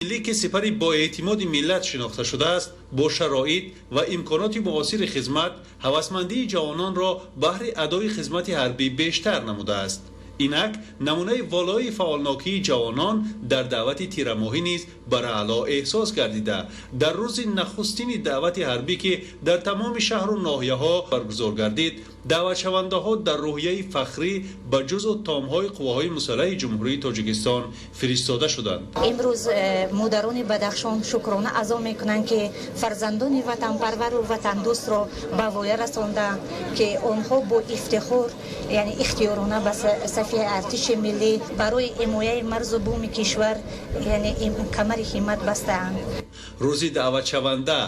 Миллӣ, ки сипари боэътимоди миллат шинохта шудааст, бо шароит ва имконоти муосири хизмат ҳавасмандии ҷавононро баҳри адои хизмати ҳарбӣ бештар намудааст. Инак намунаи волои фаъолнокии ҷавонон дар даъвати тирамоҳӣ низ бараъло эҳсос гардида, дар рӯзи нахустини даъвати ҳарбӣ, ки дар тамоми шаҳру ноҳияҳо баргузор гардид, даъватшавандаҳо дар рӯҳияи фахрӣ ба ҷузъу томҳои қувваҳои мусаллаҳи Ҷумҳурии Тоҷикистон фиристода шуданд. Имрӯз модарони Бадахшон шукрона азо мекунанд, ки фарзандони ватанпарвару ватандӯстро ба воя расонда, ки онҳо бо ифтихор, яъне ихтиёрона ба сафи артиши миллӣ барои ҳимояи марзу буми кишвар, яъне камари ҳиммат бастаанд. Рӯзи даъватшаванда,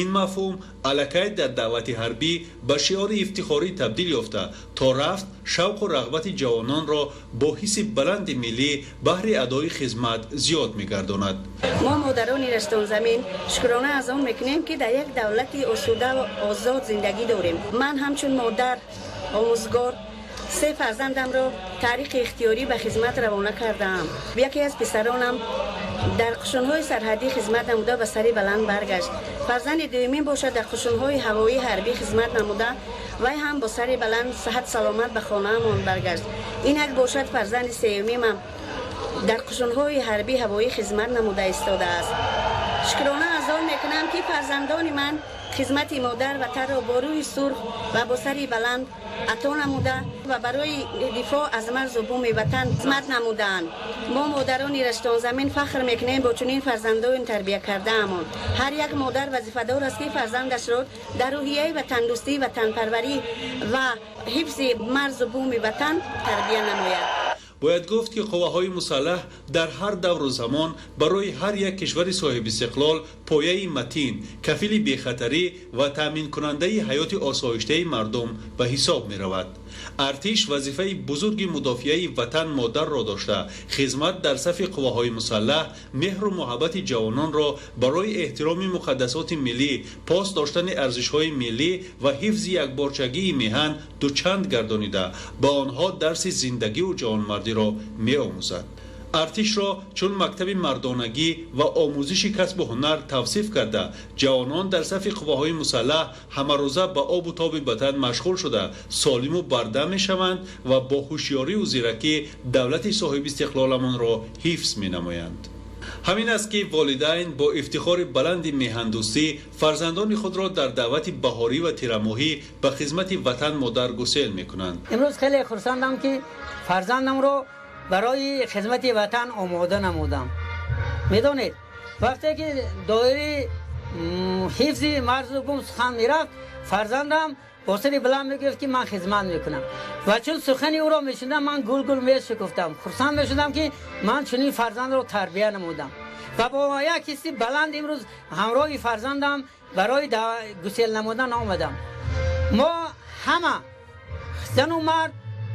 ин мафҳум аллакай дар даъвати ҳарбӣ ба шиори ифтихорӣ табдил ёфта, то рафт шавқу рағбати ҷавононро бо ҳисси баланди миллӣ баҳри адои хизмат зиёд мегардонад. Мо, модарони раштонзамин, шукрона аз он мекунем, ки дар як давлати осудаву озод зиндагӣ дорем. Ман ҳамчун модар, омӯзгор, се фарзандамро тариқи ихтиёрӣ ба хизмат равона кардаам. Яке аз писаронам дар қушунҳои сарҳадӣ хизмат намуда, ба сари баланд баргашт. Фарзанди дуюмин бошад, дар қушунҳои ҳавоии ҳарбӣ хизмат намуда, вай ҳам бо сари баланд, саҳат саломат ба хонаамон баргашт. Инак бошад, фарзанди сеюмимам дар қушунҳои ҳарбии ҳавоӣ хизмат намуда истодааст. Шукрона аз он мекунам, ки фарзандони ман хизмати модар ватанро бо рӯи сурх ва бо сари баланд ато намуда ва барои дифоъ аз марзу буми ватан хизмат намудаанд. Мо, модарони раштонзамин, фахр мекунем бо чунин фарзандони тарбия кардаамон. Ҳар як модар вазифадор аст, ки фарзандашро дар рӯҳияи ватандӯстӣ, ватанпарварӣ ва ҳифзи марзу буми ватан тарбия намояд. Бояд гуфт, ки қувваҳои мусаллаҳ дар ҳар давру замон барои ҳар як кишвари соҳибистиқлол пояи матин, кафили бехатарӣ ва таъминкунандаи ҳаёти осоиштаи мардум ба ҳисоб меравад. Артиш вазифаи бузурги мудофиаи ватан модарро дошта, хизмат дар сафи қувваҳои мусаллаҳ меҳру муҳаббати ҷавононро барои эҳтироми муқаддасоти миллӣ, пос доштани арзишҳои миллӣ ва ҳифзи якпорчагии меҳан дучанд гардонида, ба онҳо дарси зиндагиву ҷавонмардиро меомӯзад. Артишро чун мактаби мардонагӣ ва омӯзиши касбу ҳунар тавсиф карда, ҷавонон дар сафи қувваҳои мусаллаҳ ҳамарӯза ба обу тоби ватан машғул шуда, солиму бардам мешаванд ва бо ҳушёриву зиракӣ давлати соҳибистиқлоламонро ҳифз менамоянд. Ҳамин аст, ки волидайн бо ифтихори баланди меҳандӯстӣ фарзандони худро дар даъвати баҳорӣ ва тирамоҳӣ ба хизмати ватан модар гусел мекунанд. Имрӯз хеле хурсандам, ки фарзандамро барои хизмати ватан омода намудам. Медонед, вақте ки доираи ҳифзи марзу бум сухан мерафт, фарзандам бо сари баланд мегуфт, ки ман хизмат мекунам, ва чун сухани ӯро мешунидам, ман гулгул мешукуфтам, хурсанд мешудам, ки ман чунин фарзандро тарбия намудам, ва бо як ҳисси баланд имрӯз ҳамроҳи фарзандам барои гусел намудан омадам. Мо ҳама, зану мард,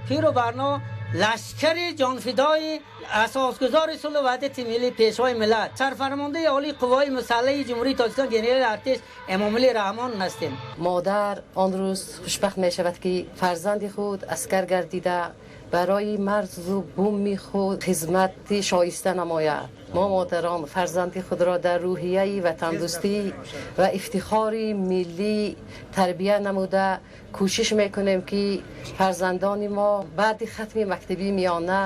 пиру барно, лашкари ҷонфидои асосгузори сулҳу ваҳдати миллӣ, Пешвои миллат, Сарфармондаи Олии Қувваҳои Мусаллаҳи Ҷумҳурии Тоҷикистон, генерали артиш Эмомалӣ Раҳмон ҳастем. Модар он рӯз хушбахт мешавад, ки фарзанди худ аскар гардида, барои марзу буми худ хизмати шоиста намояд. Мо, модарон, фарзанди худро дар рӯҳияи ватандӯстӣ ва ифтихори миллӣ тарбия намуда, кӯшиш мекунем, ки фарзандони мо баъди хатми мактаби миёна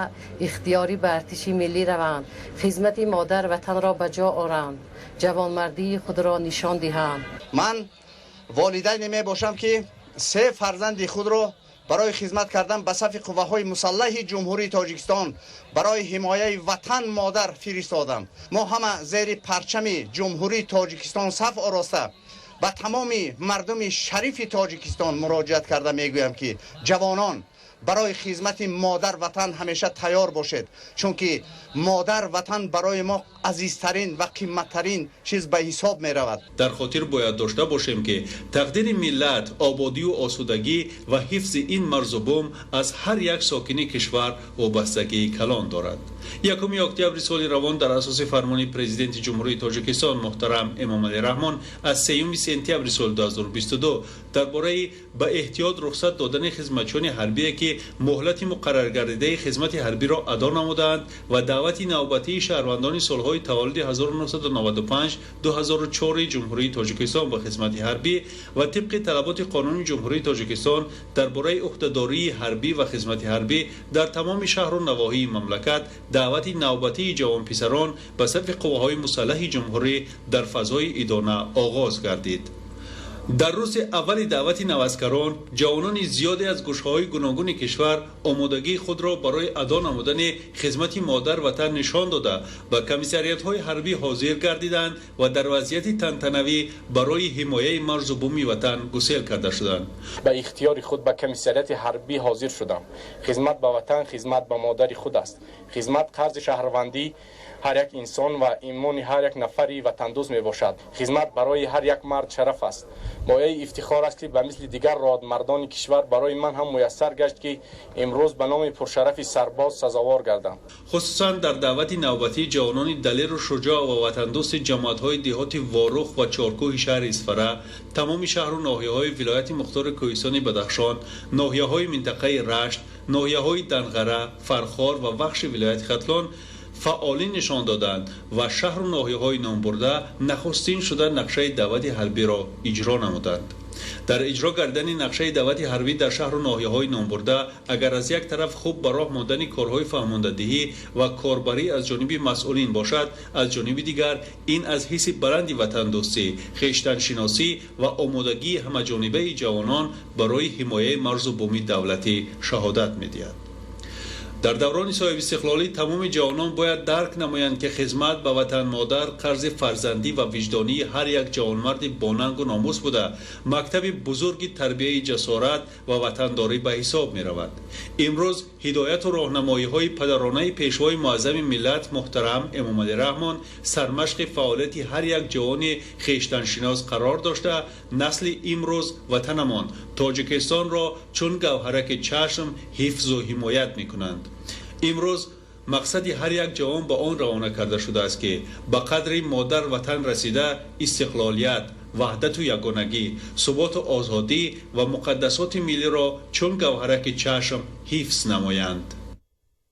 ихтиёрӣ ба артиши миллӣ раванд, хизмати модар ватанро ба ҷо оранд, ҷавонмардии худро нишон диҳанд. Ман волидайне мебошам, ки се фарзанди худро барои хизмат кардан ба сафи қувваҳои мусаллаҳи Ҷумҳурии Тоҷикистон барои ҳимояи ватан модар фиристодам. Мо ҳама зери парчами Ҷумҳурии Тоҷикистон саф ороста, ба тамоми мардуми шарифи Тоҷикистон муроҷиат карда мегӯям, ки ҷавонон, барои хизмати модар ватан ҳамеша тайёр бошед, чунки модар ватан барои мо азизтарин ва қимматтарин чиз ба ҳисоб меравад. Дар хотир бояд дошта бошем, ки тақдири миллат, ободию осудагӣ ва ҳифзи ин марзу бум аз ҳар як сокини кишвар вобастагии калон дорад. 1 октябри соли равон дар асоси фармони Президенти Ҷумҳурии Тоҷикистон муҳтарам Эмомалӣ Раҳмон аз 3 сентябри соли 2022 дар бораи ба эҳтиёт рухсат додани хизматчиёни ҳарбие, ки муҳлати муқарраргардидаи хизмати ҳарбиро адо намудаанд, ва даъвати навбатии шаҳрвандони солҳои таваллуди 1995-2004 Ҷумҳурии Тоҷикистон ба хизмати ҳарбӣ ва тибқи талаботи қонуни Ҷумҳурии Тоҷикистон дар бораи уҳдадории ҳарбӣ ва хизмати ҳарбӣ дар тамоми шаҳру навоҳии мамлакат даъвати навбатии ҷавонписарон ба сафи қувваҳои мусаллаҳи ҷумҳурӣ дар фазои идона оғоз гардид. Дар рӯзи аввали даъвати наваскарон ҷавонони зиёде аз гӯшаҳои гуногуни кишвар омодагии худро барои адо намудани хизмати модар ватан нишон дода, ба комиссариятҳои ҳарбӣ ҳозир гардиданд ва дар вазъияти тантанавӣ барои ҳимояи марзу буми ватан гусел карда шуданд. Ба ихтиёри худ ба комиссариати ҳарбӣ ҳозир шудам. Хизмат ба ватан хизмат ба модари худ аст. Хизмат қарзи шаҳрвандӣ ҳар як инсон ва имони ҳар як нафари ватандӯст мебошад. Хизмат барои ҳар як мард шараф аст. Мояи ифтихор аст, ки ба мисли дигар родмардони кишвар барои ман ҳам муяссар гашт, ки имрӯз ба номи пуршарафи сарбоз сазовор гардам. Хусусан дар даъвати навбатии ҷавонони далеру шуҷоъ ва ватандӯсти ҷамоатҳои деҳоти Ворух ва Чоркӯҳи шаҳри Исфара, тамоми шаҳру ноҳияҳои вилояти мухтори Кӯҳистони Бадахшон, ноҳияҳои минтақаи Рашт, ноҳияҳои Данғара, Фархор ва Вахши вилояти Хатлон фаъолӣ нишон доданд ва шаҳру ноҳияҳои номбурда нахустин шуда нақшаи даъвати ҳарбиро иҷро намуданд. Дар иҷро гардани нақшаи даъвати ҳарбӣ дар шаҳру ноҳияҳои номбурда, агар аз як тараф хуб ба роҳ мондани корҳои фаҳмондадиҳӣ ва корбарӣ аз ҷониби масъулин бошад, аз ҷониби дигар ин аз ҳисси баланди ватандӯстӣ, хештаншиносӣ ва омодагии ҳамаҷонибаи ҷавонон барои ҳимояи марзу буми давлатӣ шаҳодат медиҳад. Дар даврони соҳибистиқлолӣ тамоми ҷавонон бояд дарк намоянд, ки хизмат ба ватан модар қарзи фарзандӣ ва виҷдонии ҳар як ҷавонмарди бонангу номус буда, мактаби бузурги тарбияи ҷасорат ва ватандорӣ ба ҳисоб меравад. Имрӯз ҳидояту роҳнамоиҳои падаронаи Пешвои муаззами миллат муҳтарам Эмомалӣ Раҳмон сармашқи фаъолияти ҳар як ҷавони хештаншинос қарор дошта, насли имрӯз ватанамон Тоҷикистонро чун гавҳараки чашм ҳифзу ҳимоят мекунанд. Имрӯз мақсади ҳар як ҷавон ба он равона карда шудааст, ки ба қадри модар ватан расида, истиқлолият, ваҳдату ягонагӣ, суботу озодӣ ва муқаддасоти миллиро чун гавҳараки чашм ҳифз намоянд.